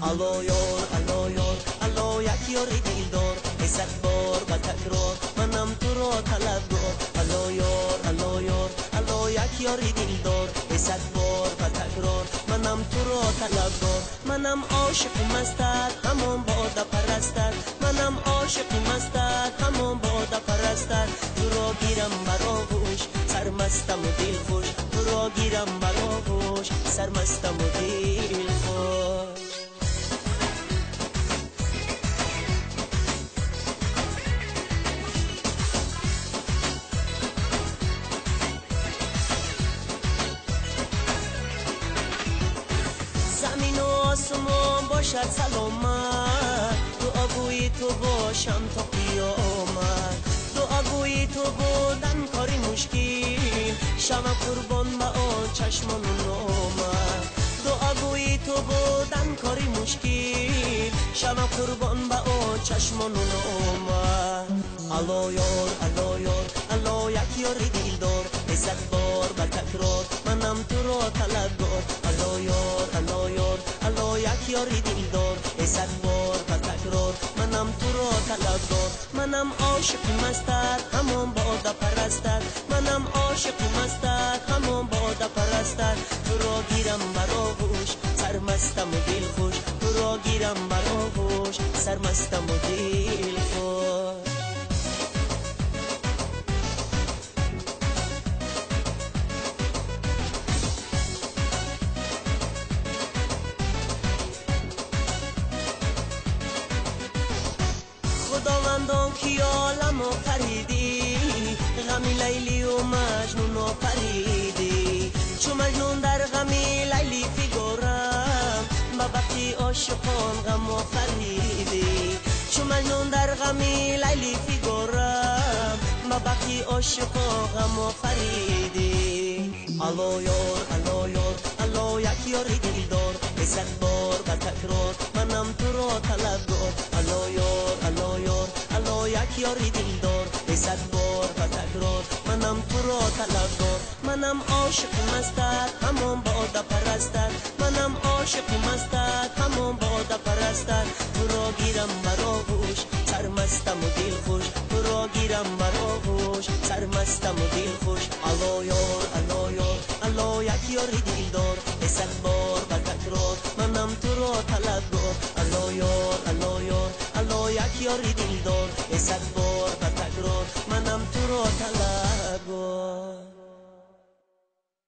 Алло ёр, алло ёр, алло як ёри дилдор, сад бор ба такрор манам туро талабгор. Алло ёр, алло ёр, алло як ёри дилдор, сад бор ба такрор манам туро талабгор. Манам ошиқи мастат, ҳамон бода парастат, манам ошиқи мастат, ҳамон бода парастат. Туро гирам бар оғӯш, сармастаму дилхуш, туро гирам бар оғӯш, сармастаму дилхуш. Замину осмон бошад саломат, дуогӯи ту бошам то қиёмат. Дуогӯи ту будан кори мушкил, шавам қурбон ба он чашмону номат. Дуогӯи ту будан кори мушкил, шавам қурбон ба он чашмону номат. Алло ёр, алло ёр, алло як ёри дилдор, сад бор ба такрор манам туро талабгор. Алло ёр, алло ёр, алло як ёри дилдор, сад бор ба такрор манам туро талабгор. Манам ошиқи мастат, ҳамон бода парастат, манам ошиқи мастат, ҳамон бода парастат. Туро гирам бар оғӯш, сармастаму дилхуш, туро гирам бар оғӯш, сармастаму дилхуш. Худовандон ки олам офаридӣ, ғами Лайлию Маҷнун офаридӣ. Чу Маҷнун дар ғами Лайли фигорам, ба бахти ошиқон ғам офаридӣ. Чу Маҷнун дар ғами Лайли фигорам, ба бахти ошиқон ғам офаридӣ. Алло ёр, алло ёр, алло як ёри дилдор, сад бор ба такрор манам туро талабгор. Алло ёр, алло ёр, алло як ёри дилдор, сад бор ба такрор манам туро талабгор. Манам ошиқи мастат, ҳамон бода парастат, манам ошиқи мастат, ҳамон бода парастат. Туро гирам бар оғӯш, сармастаму дилхуш, туро гирам бар оғӯш, сармастаму дилхуш. Алло ёр, алло ёр, алло як ёри дилдор, сад бор ба такрор манам туро талабгор. Алло ёр, алло ёр, алло як ёри дилдор, сад бор